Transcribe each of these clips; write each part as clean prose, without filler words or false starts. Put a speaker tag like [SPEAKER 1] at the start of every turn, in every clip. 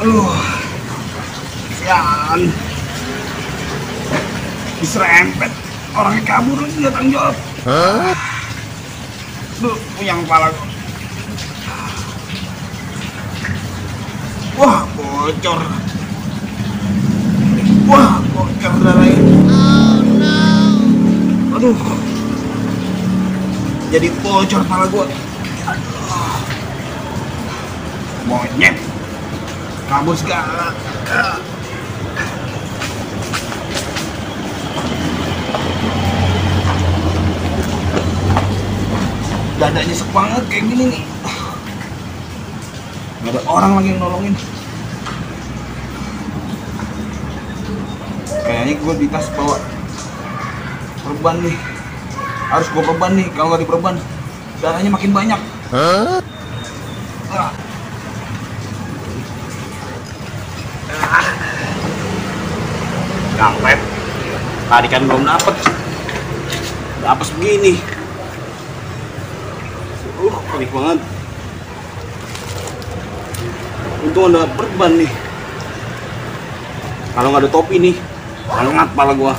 [SPEAKER 1] Aduh, sialan. Diserempet. Orangnya kabur lagi, dia tanggung jawab. Hah? Duh, puyeng kepala gua. Wah, bocor. Wah, bocor darahnya. Oh no. Aduh. Jadi bocor kepala gua. Aduh. Monyet. Kabur segala. Dada nyesek banget kayak gini nih. Gak ada orang lagi yang nolongin. Kayaknya gue di tas bawa perban nih. Harus gue perban nih. Kalau nggak diperban, darahnya makin banyak. Hah? Kampret. Tadi kan belum dapet. Dapet begini. Panik banget. Untung ada perban nih. Kalau nggak ada topi nih, hangat kepala gua.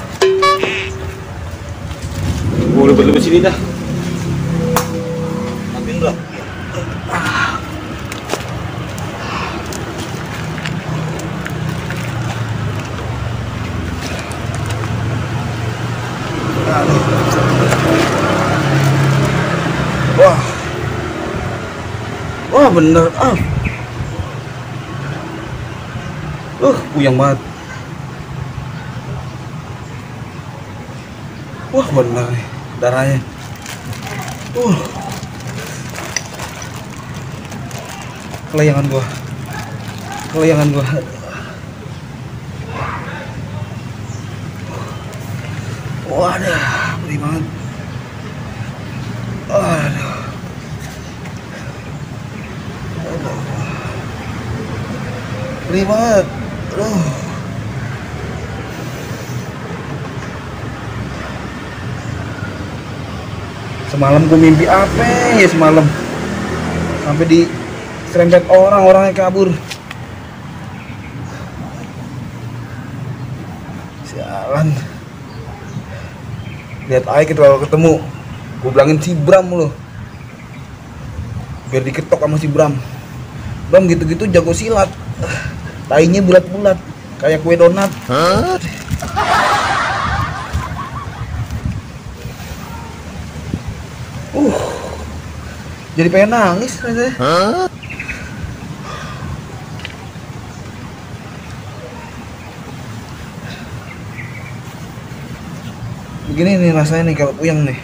[SPEAKER 1] Gua lebih sini dah. Tapi enggak. Wah. Wah bener. Puyeng banget. Wah bener nih darahnya. Kelayangan gua. Waduh, perih banget. Aduh. Perih banget. Semalam gue mimpi apa ya semalam? Sampai diserempet orangnya kabur. Sialan. Lihat aja kita kalau ketemu. Gue bilangin si Bram lo. Biar diketok sama si Bram. Bram gitu-gitu jago silat. Tainya bulat-bulat kayak kue donat. Hah? Jadi pengen nangis rasanya. Hah? Begini nih rasanya nih kalau puyeng nih.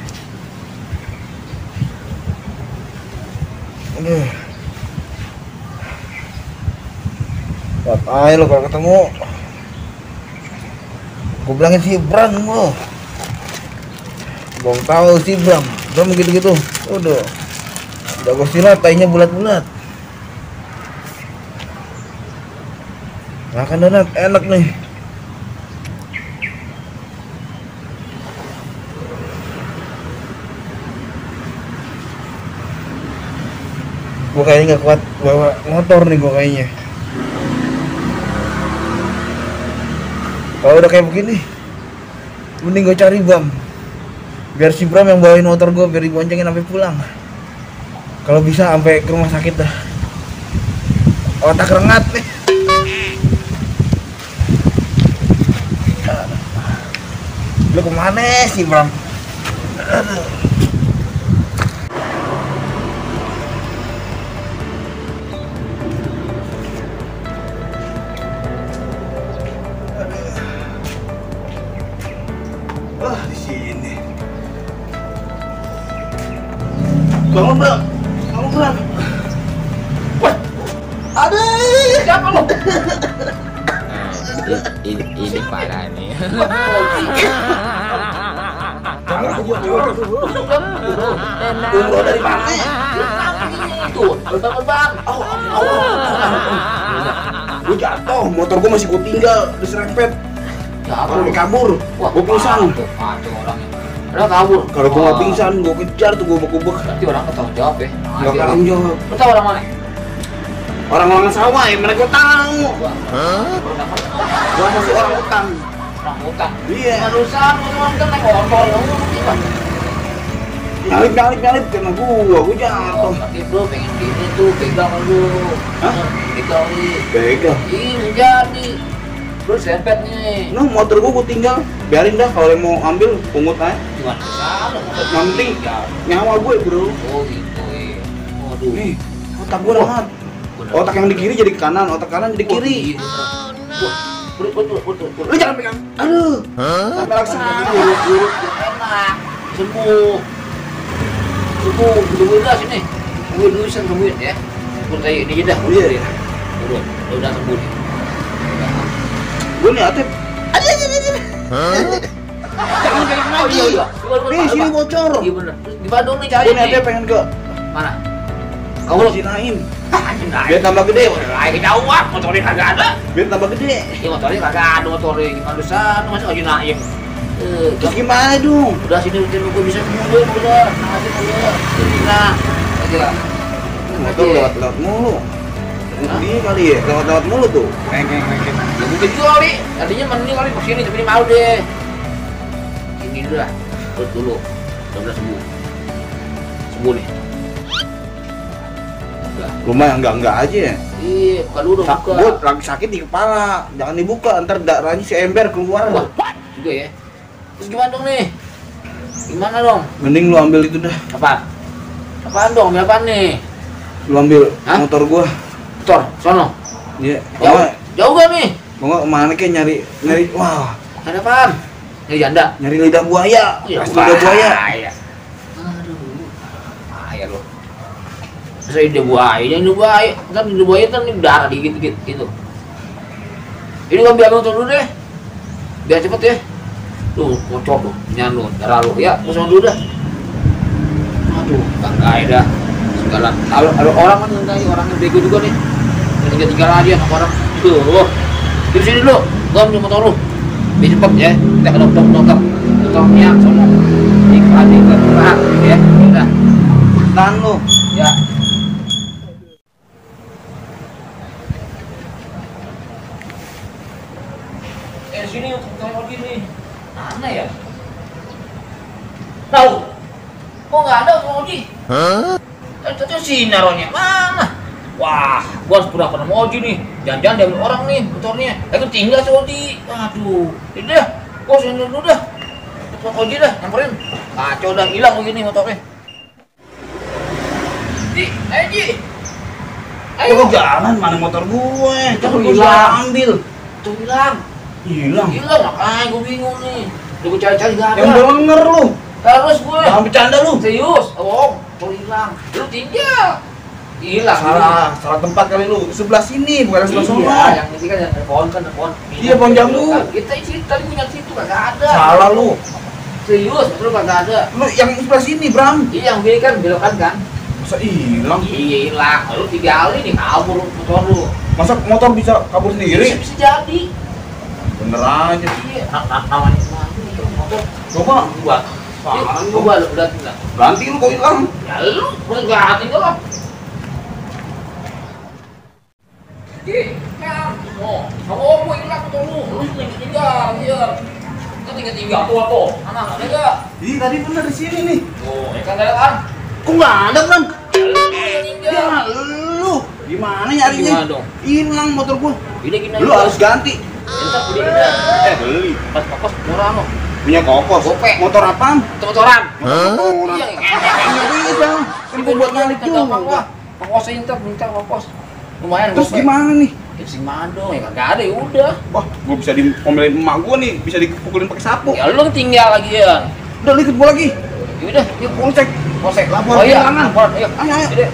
[SPEAKER 1] Lihat aja lo kalau ketemu. Gue bilangin si Bram lo. Belum tahu si Bram gitu-gitu. Udah. Jago silat, tainya bulat-bulat. Makan donat enak nih. Gue kayaknya nggak kuat bawa motor nih gue kayaknya. Kalau udah kayak begini, mending gue cari Bram. Biar si Bram yang bawain motor gue, biar diboncengin sampai pulang. Kalau bisa sampai ke rumah sakit dah. Otak rengat nih. Lu kemana sih Bram? Di sini. Bangun Bram. Wah, ada siapa lo?
[SPEAKER 2] Ini parah nih.
[SPEAKER 1] Umroh dari mana? Tuh, bang. Gue jatuh, motor gue masih gue tinggal, diserempet. Kalau dia kabur, gue pingsan.
[SPEAKER 3] Udah kabur.
[SPEAKER 1] Kalau gue nggak pingsan, gue kejar tuh gue bek-bek.
[SPEAKER 3] Berarti orang ketanggung jawab ya.
[SPEAKER 1] Nggak tanggung jawab.
[SPEAKER 3] Lu tahu orang mana?
[SPEAKER 1] Orang-orang sawah ya, mereka tahu. Gua masih orang utang.
[SPEAKER 3] Orang utang.
[SPEAKER 1] Iya.
[SPEAKER 3] Barusan ngomong kan naik motor ngomong apa?
[SPEAKER 1] Nyalip karena gua jatuh.
[SPEAKER 3] Sakit bro, pengen gini tuh, pegang lu.
[SPEAKER 1] Hah?
[SPEAKER 3] Pegang nih.
[SPEAKER 1] Pegang.
[SPEAKER 3] Ini jadi. Terus sempet nih.
[SPEAKER 1] Nah, motor gua tinggal. Biarin dah kalau yang mau ambil pungut aja.
[SPEAKER 3] Cuma kesana.
[SPEAKER 1] Yang penting nyawa gue, bro.
[SPEAKER 3] Oh gitu ya. Waduh.
[SPEAKER 1] Nih, otak gua banget. Otak yang di kiri jadi ke kanan, otak kanan jadi kiri.
[SPEAKER 3] Betul.
[SPEAKER 1] Lu jangan pegang. Aduh. Sampai laksana.
[SPEAKER 3] Buruk, enak. Sembuh. Udah sini. Tunggu dulu sembuhin ya. Udah ini jeda.
[SPEAKER 1] Iya.
[SPEAKER 3] Udah sembuh nih.
[SPEAKER 1] Gue nih Atep. Aja. Jangan pegang lagi.
[SPEAKER 3] Iya.
[SPEAKER 1] Nih, sini bocor.
[SPEAKER 3] Iya bener. Terus di Bandung nih cari
[SPEAKER 1] Gue nih
[SPEAKER 3] nih.
[SPEAKER 1] Atep pengen ke
[SPEAKER 3] Mana? Kau lu
[SPEAKER 1] Sinain.
[SPEAKER 3] Biar
[SPEAKER 1] Biar tambah gede.
[SPEAKER 3] lagi jauh, motornya kagak ada.
[SPEAKER 1] Biar tambah gede.
[SPEAKER 3] Ya motornya kagak ada motornya. Gimana di sana masih lagi naik.
[SPEAKER 1] Terus gimana dong?
[SPEAKER 3] Udah sini gue bisa kemudian udah. Udah. Nah, aja.
[SPEAKER 1] Motor lewat mulu. Dia kali ya, lewat mulu tuh.
[SPEAKER 3] Ya mungkin juga kali. Tadinya mending kali kesini tapi ini mau deh. Ini dulu lah. Terus dulu. Udah sembuh. Sembuh nih. Udah.
[SPEAKER 1] Lumayan enggak aja ya.
[SPEAKER 3] Iya, buka dulu buka.
[SPEAKER 1] Gue lagi sakit di kepala. Jangan dibuka, ntar darahnya si ember keluar.
[SPEAKER 3] Wah, juga ya. Terus gimana dong nih? Gimana dong?
[SPEAKER 1] Mending lu ambil itu dah.
[SPEAKER 3] Apa? Apaan dong? Ambil apaan nih?
[SPEAKER 1] Lu ambil
[SPEAKER 3] Hah?
[SPEAKER 1] motor gua.
[SPEAKER 3] Motor, sono.
[SPEAKER 1] Iya.
[SPEAKER 3] Jauh, jauh gak nih?
[SPEAKER 1] Mau nggak kemana kayak nyari wah,
[SPEAKER 3] Ada apaan? Nyari janda.
[SPEAKER 1] nyari lidah buaya.
[SPEAKER 3] Ya,
[SPEAKER 1] Pasti lidah buaya.
[SPEAKER 3] bahaya. Aduh, bahaya loh. Masa lidah buaya? Yang lidah buaya, kan lidah buaya kan ini darah dikit-dikit gitu. Ini gua ambil motor dulu deh, biar cepet ya. Tuh, kocok tuh, nyanu, darah lu. Ya, kosong dulu dah. Aduh, kagak ada. Segala, ada orang kan orang yang bego juga nih. Tinggal aja sama orang. Tuh, di sini dulu, gua ambil motor lu. Biar cepet ya, kita ke dokternya sama iklan ke kelurahan ya. Udah,
[SPEAKER 1] Tahan lu.
[SPEAKER 3] ya. Sini untuk tengok gini. Mana ya? Tahu? Kok nggak ada tukang ojek? Itu sih naruhnya mana? Wah, gua harus pura-pura mau ojek nih. Jangan-jangan diambil orang nih motornya. Aku tinggal si ojek. Aduh, ini dah. Gua sini dulu dah. Tukang ojek dah, nyamperin. Kacau dah, hilang begini motornya. Ayo Ji.
[SPEAKER 1] Ayo jangan, mana motor gue? Kan
[SPEAKER 3] Itu
[SPEAKER 1] gua
[SPEAKER 3] hilang.
[SPEAKER 1] bisa ambil.
[SPEAKER 3] Tuh hilang.
[SPEAKER 1] Hilang.
[SPEAKER 3] Hilang, makanya gua bingung nih. Udah gua cari-cari nggak ada.
[SPEAKER 1] Yang denger lu.
[SPEAKER 3] Terus gue.
[SPEAKER 1] Jangan bercanda lu.
[SPEAKER 3] Serius, bohong, tuh hilang. Lu tinggal. Hilang.
[SPEAKER 1] Salah tempat kali lu. Sebelah sini, bukan sebelah
[SPEAKER 3] Iya,
[SPEAKER 1] sana.
[SPEAKER 3] yang ini kan pohon kan pohon.
[SPEAKER 1] Iya, pohon jambu.
[SPEAKER 3] Kita isi tadi punya situ kagak ada.
[SPEAKER 1] Salah lu.
[SPEAKER 3] Serius, betul kagak ada.
[SPEAKER 1] Lu yang sebelah sini, Bram.
[SPEAKER 3] Iya, yang gini kan belokan kan.
[SPEAKER 1] Masa hilang?
[SPEAKER 3] Iya hilang. Lu tinggalin nih kabur motor lu.
[SPEAKER 1] Masa motor bisa kabur sendiri?
[SPEAKER 3] Bisa jadi.
[SPEAKER 1] Bener aja.
[SPEAKER 3] Iya, namanya itu motor.
[SPEAKER 1] Coba
[SPEAKER 3] Buat. Gua udah tinggal.
[SPEAKER 1] ganti lu kok hilang.
[SPEAKER 3] Ya lu udah gak tinggal lah. Kamu mau hilang tuh lu tinggal, iya. Kita tinggal tuh, anak ada nggak?
[SPEAKER 1] Ih, tadi bener di sini nih.
[SPEAKER 3] Oh, ya kan ada kan?
[SPEAKER 1] Kok nggak ada, Bram?
[SPEAKER 3] Tinggal.
[SPEAKER 1] Ya, lu gimana nyarinya?
[SPEAKER 3] Gimana dong?
[SPEAKER 1] Hilang motor gua.
[SPEAKER 3] Ini gini.
[SPEAKER 1] Lu harus ganti.
[SPEAKER 3] Entar beli.
[SPEAKER 1] Beli.
[SPEAKER 3] Pas kokos murah lo.
[SPEAKER 1] Punya kokos.
[SPEAKER 3] Gopek.
[SPEAKER 1] Motor apaan?
[SPEAKER 3] Motoran.
[SPEAKER 1] Motoran.
[SPEAKER 3] Iya,
[SPEAKER 1] Nggak bisa. Kan gua buat nyalik juga.
[SPEAKER 3] Kokos minta kokos. Lumayan.
[SPEAKER 1] Terus
[SPEAKER 3] gopek.
[SPEAKER 1] gimana nih?
[SPEAKER 3] Ya si Mado, ya kagak ada ya udah.
[SPEAKER 1] Wah, gua bisa diomelin emak gua nih, bisa dipukulin pakai sapu.
[SPEAKER 3] Ya lu tinggal lagi ya.
[SPEAKER 1] Udah lu ikut gua lagi.
[SPEAKER 3] Ya udah, yuk
[SPEAKER 1] Polsek. Polsek lapor
[SPEAKER 3] Oh iya,
[SPEAKER 1] kehilangan.
[SPEAKER 3] lapor, ayo.
[SPEAKER 1] Ayo, ayo.
[SPEAKER 3] Jadi,